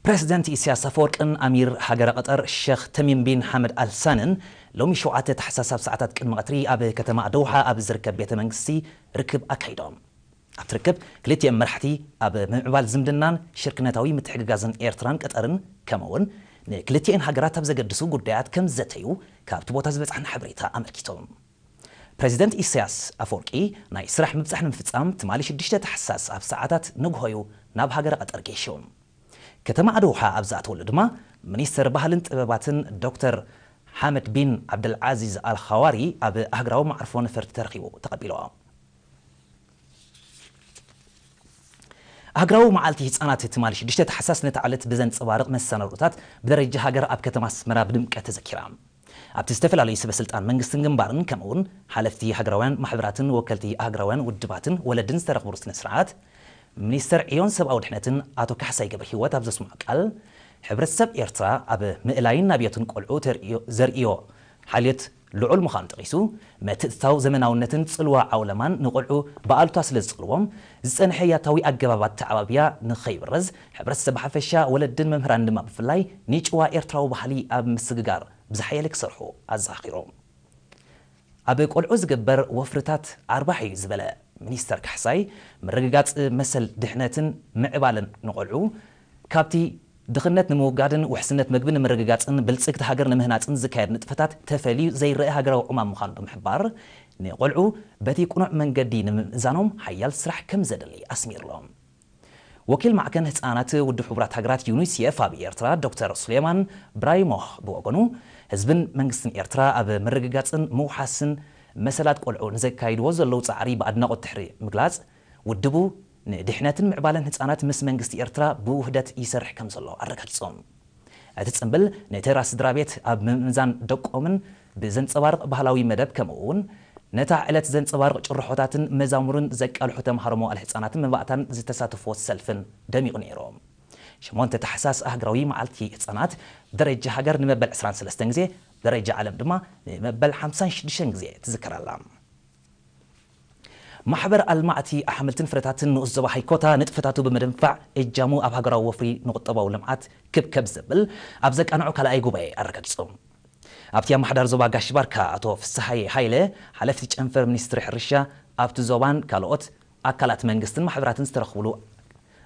ፕረዚደንት ኢሳያስ ኣፈወርቅን ኣሚር ሃገረ ቀጠር ሸኽ ተሚም ቢን ሓመድ ኣልሳንን ሎሚ ሸውዓተ ታሕሳስ ኣብ ሰዓታት ቅድሚ ቀትሪ ኣብ ከተማ ዶውሓ ኣብ ዝርከብ ቤተ መንግስቲ ርክብ ኣካይዶም። ኣብቲ ርክብ ክልቲኦም መራሕቲ ኣብ ምምዕባል ዝምድናን ሽርክነታዊ ምትሕግጋዝን ኤርትራን ቀጠርን ከምኡውን ንክልቲኤን ሃገራት ኣብ ዘገድሱ ጉዳያት ከም ዝዘተዩ ካብቲ ቦታ ዝበጻሕና ሓበሬታ ኣመልኪቶም። ፕረዚደንት ኢሳያስ ኣፈወርቂ ናይ ስራሕ ምብጻሕ ንምፍጻም ትማሊ ሽዱሽተ ታሕሳስ ኣብ ሰዓታት ንግሆዩ ናብ ሃገረ ቀጠር ገይሹ። ከተማ ኣደውሓ ኣብ ዝኣተወሉ ድማ ሚኒስተር ባህልን ጥበባትን ዶክተር ሓመድ ቢን ዓብደልዓዚዝ ኣልኻዋሪ ኣብ ኣህግራዊ መዓርፎ ነፈርቲ ተረኺቡ ተቐቢልዎ። ኣህግራዊ መዓልቲ ህጻናት ትማሊ ሽዱሽተ ታሕሳስ ነታ ዕለት ብዘንጸባርቕ መሰናዶታት ብደረጃ ሃገር ኣብ ከተማ ኣስመራ ብድምቀት ተዘኪራ። ኣብቲ ዝተፈላለዩ ሰበ ስልጣን መንግስትን ግንባርን ከምኡውን ሓለፍቲ ሃገራውያን ማሕበራትን ወከልቲ ሃገራውያን ውድባትን ወለድን ዝተረኽብሩ ስነ ስርዓት ሚኒስተር ዕዮን ሰብኣዊ ድሕነትን ኣቶ ካሕሳይ ገብረ ህይወት ኣብ ዘስምዖ ቃል ሕብረተሰብ ኤርትራ ኣብ ምእላይን ናብዮትን ቆልዑ ተርእዮ- ዘርእዮ ሓልዮት ልዑል ምዃኑ ጠቒሱ፣ ምትእትታው ዘመናውነትን ጽልዋ ዓውለማን ንቆልዑ ብኣሉታ ስለ ዝጸልዎም ዝጸንሐ ያታዊ ኣገባብ ኣተዓባብያ ንኸይብረዝ ሕብረተሰብ ብሓፈሻ ወለድን መምህራን ድማ ብፍላይ ንጭዋ ኤርትራዊ ባህሊ ኣብ ምስግጋር ብዝሓየለ ክሰርሑ ኣዘኻኺሩ። ኣብ ቆልዑ ዝግበር ወፍርታት ኣርባሕ እዩ ዝበለ ሚኒስተር ካሕሳይ፣ ምርግጋጽ መሰል ድሕነትን ምዕባለን ንቆልዑ ካብቲ ድኽነት ንምውጋድን ውሕስነት መግቢ ንምርግጋጽን ብልጽግቲ ሃገር ንምህናጽን ዝካየድ ንጥፈታት ተፈልዩ ዘይረአ ሃገራዊ ዕማም ምዃኑ ብምሕባር፣ ንቆልዑ በቲ ቅኑዕ መንገዲ ንምምእዛኖም ሓያል ስራሕ ከም ዘድሊ ኣስሚርሎም። ወኪል ማዕከን ህጻናት ውድብ ሕቡራት ሃገራት ዩኒሴፍ ኣብ ኤርትራ ዶክተር ሱሌማን ብራይሞህ ብወገኑ፣ ህዝብን መንግስትን ኤርትራ ኣብ ምርግጋጽን ምውሓስን መሰላት ቆልዑ ንዘካይድዎ ዘለዉ ጻዕሪ ብኣድናቖት ድሕሪ ምግላጽ፣ ውድቡ ንድሕነትን ምዕባለን ህጻናት ምስ መንግስቲ ኤርትራ ብውህደት ይሰርሕ ከም ዘሎ ኣረጋጊጾም። እቲ ጽምብል ንተራ ስድራ ቤት ኣብ ምምዛን ደቆምን ብዘንጸባርቕ ባህላዊ መደብ ከምኡ እውን ነታ ዕለት ዘንጸባርቕ ጭርሖታትን መዛሙርን ዘቃልሑ ተምሃሮ መዋእለ ህጻናትን መባእታን ዝተሳተፍዎ ሰልፍን ደሚቑ ነይሩ። ሸሞንተ ታሕሳስ ኣህግራዊ መዓልቲ ህጻናት ብደረጃ ሃገር ንመበል ዕስራን ሰለስተን ግዜ፣ ብደረጃ ዓለም ድማ ንመበል ሓምሳን ሽዱሽተን ግዜ ትዝከር ኣላ። ማሕበር ኣልማዕቲ ኣሕምልትን ፍረታትን ንኡስ ዞባ ሃይኮታ ንጥፈታቱ ብምድንፋዕ እጃሙ ኣብ ሃገራዊ ወፍሪ ንቁጠባዊ ልምዓት ክብከብ ዘብል ኣብ ዘቃንዖ ካልኣይ ጉባኤ ኣረጋጊጹ። ኣብቲ ኣመሓዳሪ ዞባ ጋሽ ባርካ ኣቶ ፍስሃየ ሃይለ፣ ሓለፍቲ ጨንፈር ሚኒስትሪ ሕርሻ ኣብቲ ዞባን ካልኦት ኣካላት መንግስትን ማሕበራትን ዝተረኽብሉ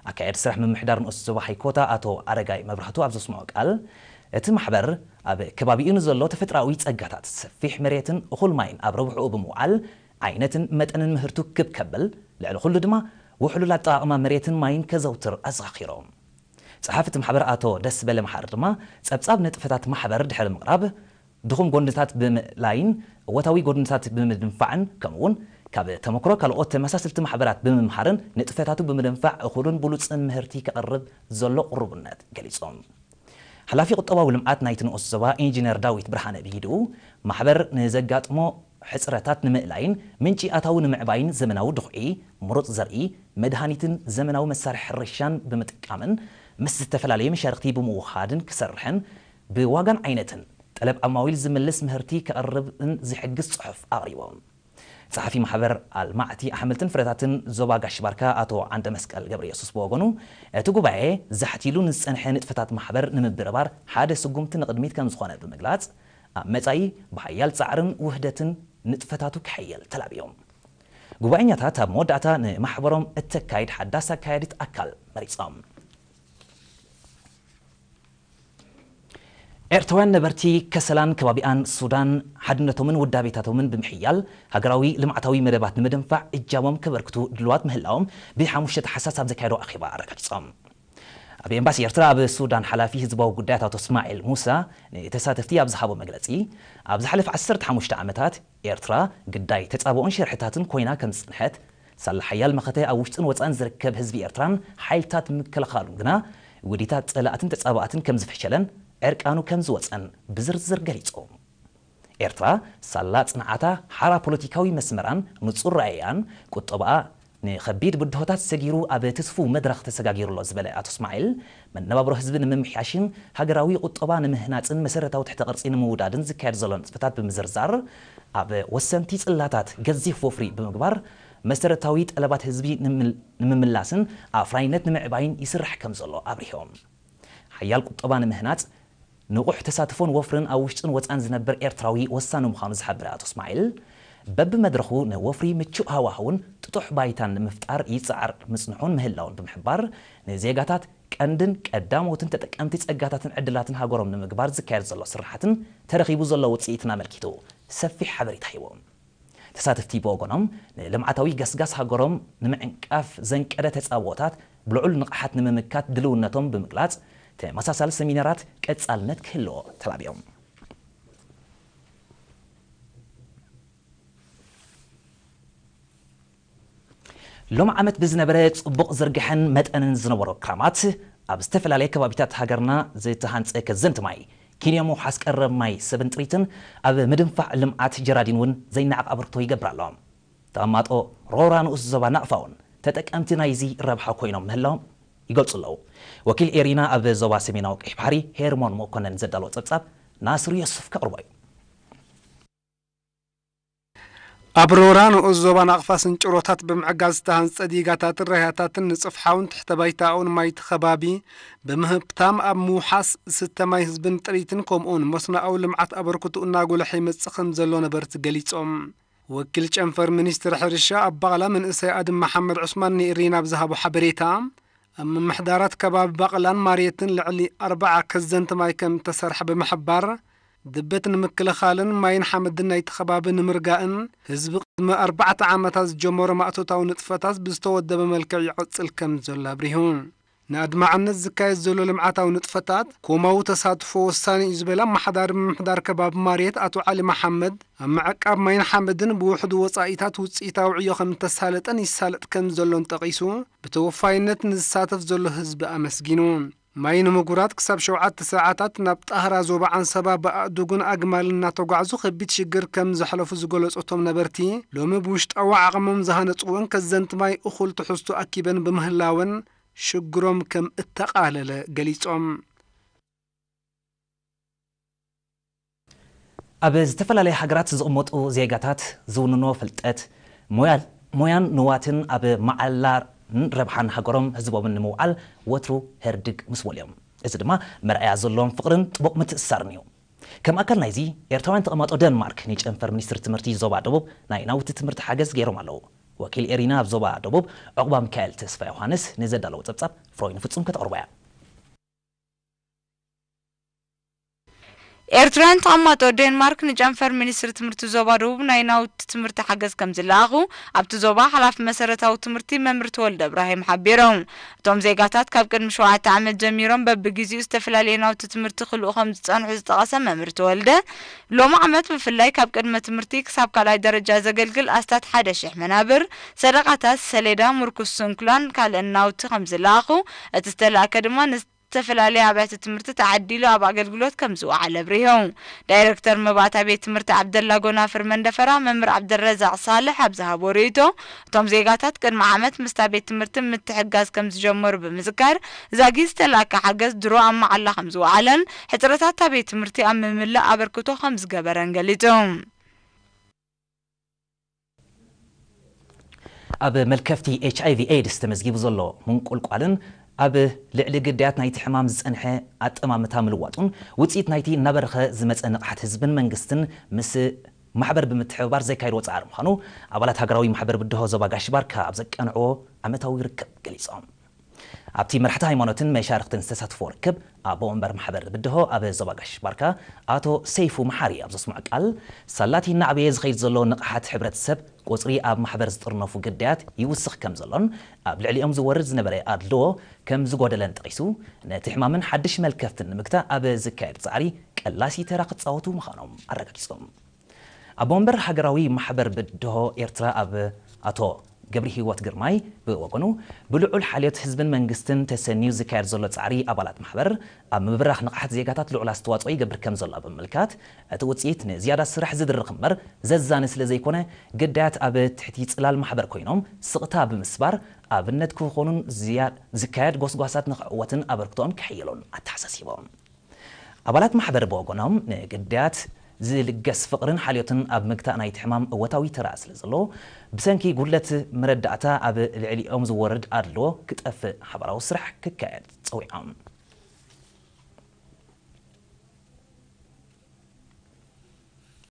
ኣካየዲ ስራሕ ምምሕዳር ንኡስ ዞባ ሃይኮታ ኣቶ ኣረጋይ መብራህቱ ኣብ ዘስምዖ ቃል፣ እቲ ማሕበር ኣብ ከባቢኡ ንዘሎ ተፈጥሮኣዊ ጸጋታት ሰፊሕ መሬትን እኹል ማይን ኣብ ረብሕኡ ብምውዓል ዓይነትን መጠንን ምህርቱ ክብ ከብል፣ ልዕሊ ኩሉ ድማ ውሕሉል ኣጠቓቕማ መሬትን ማይን ከዘውትር ኣዘኻኺሮም። ጸሓፊ እቲ ማሕበር ኣቶ ደስበለ መሓሪ ድማ ጸብጻብ ንጥፈታት ማሕበር ድሕሪ ምቕራብ፣ ድኹም ጎድንታት ብምእላይን እወታዊ ጎድንታት ብምድንፋዕን ከምኡውን ካብ ተመክሮ ካልኦት ተመሳሰልቲ ማሕበራት ብምምሃርን ንጥፈታቱ ብምድንፋዕ እኹልን ብሉጽን ምህርቲ ከቕርብ ዘሎ ቅሩብነት ገሊጾም። ሓላፊ ቁጠባዊ ልምዓት ናይቲ ንኡስ ዞባ ኢንጂነር ዳዊት ብርሃነ ብሂድኡ፣ ማሕበር ንዘጋጥሞ ሕጽረታት ንምእላይን ምንጪ ኣታዊ ንምዕባይን ዘመናዊ ድኹዒ፣ ምሩጽ ዘርኢ፣ መድሃኒትን ዘመናዊ መሳርሒ ሕርሻን ብምጥቃምን ምስ ዝተፈላለዩ መሻርኽቲ ብምውሃድን ክሰርሕን ብዋጋን ዓይነትን ጠለብ ዓማዊል ዝምልስ ምህርቲ ከቕርብን ዝሕግዝ ጽሑፍ ኣቕሪቦም። ጸሓፊ ማሕበር ኣልማዕቲ ኣሕምልትን ፍረታትን ዞባ ጋሽ ባርካ ኣቶ ዓንደ መስቀል ገብረ የሱስ ብወገኑ፣ እቲ ጉባኤ ዛሕቲሉ ንዝጸንሐ ንጥፈታት ማሕበር ንምብርባር ሓደ ስጉምቲ ንቕድሚት ከም ዝኾነ ብምግላጽ፣ ኣብ መጻኢ ብሓያል ጻዕርን ውህደትን ንጥፈታቱ ክሕየል ተላብዮም። ጉባኤኛታት ኣብ መወዳእታ ንማሕበሮም እተካይድ ሓዳስ ኣካያዲት ኣካል መሪጾም። ኤርትራውያን ነበርቲ ከሰላን ከባቢኣን ሱዳን ሓድነቶምን ውዳቤታቶምን ብምሕያል ሃገራዊ ልምዓታዊ መደባት ንምድንፋዕ እጃሞም ከበርክቱ ድልዋት ምህላዎም ብሓሙሽተ ታሕሳስ ኣብ ዘካየዶ ኣኼባ ኣረጋጊጾም። ኣብ ኤምባሲ ኤርትራ ኣብ ሱዳን ሓላፊ ህዝባዊ ጉዳያት ኣቶ እስማዒል ሙሳ ንተሳተፍቲ ኣብ ዝሃቦ መግለጺ፣ ኣብ ዝሓለፈ ዓሰርተ ሓሙሽተ ዓመታት ኤርትራ ግዳይ ተጻብኦን ሽርሕታትን ኮይና ከም ዝጸንሐት፣ ሳላ ሓያል መኸተ ኣብ ውሽጥን ወጻእን ዝርከብ ህዝቢ ኤርትራን ሓይልታት ምክልኻሉን ግና ውዲታት ጸላእትን ተጻባእትን ከም ዝፈሸለን ዕርቃኑ ከም ዝወጸን ብዝርዝር ገሊጹ። ኤርትራ ሳላ ጽንዓታ፣ ሓራ ፖለቲካዊ መስመራን ንጹር ራእያን ቁጠባኣ ንኸቢድ ብድሆታት ሰጊሩ ኣብ ትስፉው መድረኽ ተሰጋጊሩ ኣሎ ዝበለ ኣቶ እስማዒል፣ መነባብሮ ህዝቢ ንምምሕያሽን ሃገራዊ ቁጠባ ንምህናጽን መሰረታዊ ትሕተ ቅርጺ ንምውዳድን ዝካየድ ዘሎ ንጥፈታት ብምዝርዛር፣ ኣብ ወሰንቲ ጽላታት ገዚፍ ወፍሪ ብምግባር መሰረታዊ ጠለባት ህዝቢ ንምል- ንምምላስን ኣፍራይነት ንምዕባይን ይስራሕ ከም ዘሎ ኣብሪሆም። ሓያል ቁጠባ ንምህናጽ ንቑሕ ተሳትፎን ወፍርን ኣብ ውሽጥን ወጻን ዝነብር ኤርትራዊ ወሳኒ ምዃኑ ዝሓበረ ኣቶ እስማዒል፣ በብመድረኹ ንወፍሪ ምቹእ ሃዋህውን ጥጡሕ ባይታን ንምፍጣር ይጽዓር ምጽንሑን ምህላውን ብምሕባር፣ ንዜጋታት ቀንድን ቀዳሞትን ተጠቀምቲ ጸጋታትን ዕድላትን ሃገሮም ንምግባር ዝካየድ ዘሎ ስራሓትን ተረኺቡ ዘሎ ውጽኢትን ኣመልኪቱ ሰፊሕ ሓበሬታ ሂቦም። ተሳተፍቲ ብወገኖም፣ ንልምዓታዊ ገስጋስ ሃገሮም ንምዕንቃፍ ዘንቀደ ተጻብኦታት ብልዑል ንቕሓት ንምምካት ድልውነቶም ብምግላጽ፣ ተመሳሳሊ ሰሚናራት ቀጻልነት ክህልዎ ተላብዮም። ሎም ዓመት ብዝነበረ ጽቡቕ ዝርግሐን መጠንን ዝነበሮ ክራማት፣ ኣብ ዝተፈላለየ ከባቢታት ሃገርና ዝተሃንጸ ከዘንቲ ማይ፣ ኪንዮ ምውሓስ ቀረብ ማይ ሰብን ጥሪትን ኣብ ምድንፋዕ ልምዓት ጀራዲን እውን ዘይነዓቕ ኣበርክቶ ይገብር ኣሎ። ተቐማጦ ሮራ ንኡስ ዞባ ናቕፋ እውን ተጠቀምቲ ናይዚ ረብሓ ኮይኖም ምህላዎም ይገልጹ ኣለዉ። ወኪል ኤሪና ኣብ ዞባ ሰሜናዊ ቀይሕ ባሕሪ ሄርሞን መኮነን ዘዳለዎ ጸብጻብ ናስር ዮሱፍ ከቕርቦ እዩ። ኣብ ሮራ ንኡስ ዞባ ናቕፋ ስንጭሮታት ብምዕጋዝ ዝተሃንጸ ዲጋታትን ራህያታትን ንጽፍሓውን ትሕተ ባይታኣውን ማይቲ ከባቢ ብምህብታም ኣብ ምውሓስ ዝስተ ማይ ህዝብን ጥሪትን ከምኡውን መስኖኣዊ ልምዓት ኣበርክትኡ እናጎልሐ ይመጽእ ከም ዘሎ ነበርቲ ገሊጾም። ወኪል ጨንፈር ሚኒስትሪ ሕርሻ ኣብ ባቕላ መንእሰይ ኣድም መሓመድ ዑስማን ንኢሪና ኣብ ዝሃቦ ሓበሬታ፣ ኣብ ምምሕዳራት ከባቢ ባቕላን ማርየትን ልዕሊ ኣርብዓ ከዘንቲ ማይ ከም እተሰርሐ ብምሕባር፣ ድበት ንምክልኻልን ማይን ሓመድን ናይቲ ከባቢ ንምርጋእን ህዝቢ ቅድሚ ኣርባዕተ ዓመታት ዝጀመሮ ማእቶታዊ ንጥፈታት ብዝተወደበ መልክዕ ይቕጽል ከም ዘሎ ኣብሪሁ። ንኣድማዕነት ዝካየድ ዘሎ ልምዓታዊ ንጥፈታት ኮማዊ ተሳትፎ ወሳኒ እዩ ዝበለ ኣመሓዳሪ ምምሕዳር ከባቢ ማርየት ኣቶ ዓሊ መሓመድ፣ ኣብ ምዕቃብ ማይን ሓመድን ብውሕዱ ወጻኢታት ውጽኢታዊ ዕዮ ከም እተሳለጠን ይሳለጥ ከም ዘሎን ጠቒሱ፣ ብተወፋይነት ንዝሳተፍ ዘሎ ህዝቢ ኣመስጊኑ። ማይ ንምጉራት ክሳብ ሸውዓተ ሰዓታት ናብ ጣህራ ዞባ ዓንሰባ ብኣእዱግን ኣግማልን እናተጓዕዙ ከቢድ ሽግር ከም ዘሕለፉ ዝገለጹ እቶም ነበርቲ፣ ሎሚ ብውሽጣዊ ዓቕሞም ዝሃነጽዎን ከዘንቲ ማይ እኹል ትሕዝቶ ኣኪበን ብምህላወን ሽግሮም ከም እተቓለለ ገሊጾም። ኣብ ዝተፈላለያ ሃገራት ዝቕመጡ ዜጋታት ዝውንኖ ፍልጠት፣ ሞያ-፣ ሞያን ንዋትን ኣብ መዓላን ረብሓን ሃገሮም ህዝቦምን ንምውዓል ወትሩ ህርድግ ምስ በሉ እዮም። እዚ ድማ መርኣያ ዘለዎም ፍቕርን ጥቡቕ ምትእስሳርን እዩ። ከም ኣካል ናይዚ፣ ኤርትራውያን ተቐማጦ ደንማርክ ንጨንፈር ሚኒስትሪ ትምህርቲ ዞባ ደቡብ ናይ ናውቲ ትምህርቲ ሓገዝ ገይሮም ኣለዉ። ወኪል ኤሪና ኣብ ዞባ ደቡብ ዑቕባ ሚካኤል ተስፋ ዮሃንስ ንዘዳለዎ ጸብጻብ ፍሮይን ፍጹም ከተቕርቦ እያ። ኤርትራውያን ተቐማጦ ዴንማርክ ንጨንፈር ሚኒስትሪ ትምህርቲ ዞባ ደቡብ ናይ ናውቲ ትምህርቲ ሓገዝ ከም ዝለኣኹ ኣብቲ ዞባ ሓላፊ መሰረታዊ ትምህርቲ መምህር ተወልደ እብራሂም ሓቢሮም። እቶም ዜጋታት ካብ ቅድሚ ሸውዓተ ዓመት ጀሚሮም በብግዜኡ ዝተፈላለየ ናውቲ ትምህርቲ ክልኡ ከም ዝጸንሑ ዝጠቐሰ መምህር ተወልደ፣ ሎሚ ዓመት ብፍላይ ካብ ቅድመ ትምህርቲ ክሳብ ካልኣይ ደረጃ ዘገልግል ኣስታት ሓደ ሽሕ መናብር፣ ሰደቓታት፣ ሰሌዳ፣ ምርኩስ ስንኩላን ካልእን ናውቲ ከም ዝለኣኹ፣ እቲ ዝተላእከ ድማ ን ዝተፈላለያ ኣብያተ ትምህርቲ ተዓዲሉ ኣብ ኣገልግሎት ከም ዝወዓለ ኣብሪሁ። ዳይረክተር መባእታ ቤት ትምህርቲ ዓብደላ ጎናፍር መንደፈራ መምህር ዓብደረዛቕ ሳልሕ ኣብ ዝሃቦ ርእይቶ፣ እቶም ዜጋታት ቅድሚ ዓመት ምስታ ቤት ትምህርቲ ምትሕጋዝ ከም ዝጀመሩ ብምዝካር፣ ዛጊ ዝተላእከ ሓገዝ ድሮ ኣብ መዓላ ከም ዝወዓለን ሕጽረታት እታ ቤት ትምህርቲ ኣብ ምምላእ ኣበርክቶ ከም ዝገበረን ገሊጹ። ኣብ መልከፍቲ ኤች ኣይ ቪ ኤድስ ተመዝጊቡ ዘሎ ምንቁልቋልን ኣብ ልዕሊ ግዳያት ናይቲ ሕማም ዝጸንሐ ኣጠማምታ ምልዋጡን ውጽኢት ናይቲ እናበረኸ ዝመጸ ንቕሓት ህዝብን መንግስትን ምስ ማሕበር ብምትሕብባር ዘካየድዎ ጻዕሪ ምዃኑ ኣባላት ሃገራዊ ማሕበር ብድሆ ዞባ ጋሽ ባርካ ኣብ ዘቃንዕዎ ዓመታዊ ርክብ ገሊጾም። ኣብቲ መራሕቲ ሃይማኖትን መሻርኽትን ዝተሳትፎ ርክብ፣ ኣቦ ወንበር ማሕበር ብድሆ ኣብ ዞባ ጋሽ ባርካ ኣቶ ሰይፉ መሓሪ ኣብ ዘስምዖ ቃል፣ ሳላቲ እናዕበየ ዝኸይድ ዘሎ ንቕሓት ሕብረተሰብ፣ ቁጽሪ ኣብ ማሕበር ዝጥርነፉ ግዳያት ይውስኽ ከም ዘሎን ኣብ ልዕሊኦም ዝወርድ ዝነበረ ኣድልዎ ከም ዝጎደለን ጠቒሱ፣ ነቲ ሕማምን ሓድሽ መልከፍትን ንምግታእ ኣብ ዝካየድ ጻዕሪ ቀላሲ ተራ ክጻወቱ ምዃኖም ኣረጋጊጾም። ኣቦ ወንበር ሃገራዊ ማሕበር ብድሆ ኤርትራ ኣብ ኣቶ ገብረ ህይወት ግርማይ ብወገኑ፣ ብልዑል ሓልዮት ህዝብን መንግስትን ተሰንዩ ዝካየድ ዘሎ ጻዕሪ ኣባላት ማሕበር ኣብ ምብራኽ ንቕሓት ዜጋታት ልዑል ኣስተዋጽኦ ይገብር ከም ዘሎ ብምምልካት፣ እቲ ውጽኢት ንዝያዳ ስራሕ ዝድርኽ እምበር ዘዛኒ ስለ ዘይኮነ፣ ግዳያት ኣብ ትሕቲ ጽላል ማሕበር ኮይኖም ስቕታ ብምስባር ኣብነት ክኾኑን ዝያ-፣ ዝካየድ ጎስጓሳት ንኽዕወትን ኣበርክቶኦም ከሕይሎን ኣተሓሳሲቦም። ኣባላት ማሕበር ብወገኖም፣ ንግዳያት ዝልገስ ፍቕርን ሓልዮትን ኣብ ምግታእ ናይቲ ሕማም እወታዊ ተራ ስለ ዘለዎ፣ ብሰንኪ ጉድለት መረዳእታ ኣብ ልዕሊኦም ዝወርድ ኣድልዎ ክጠፍእ ሓባራዊ ስራሕ ክካየድ ጸዊዖም።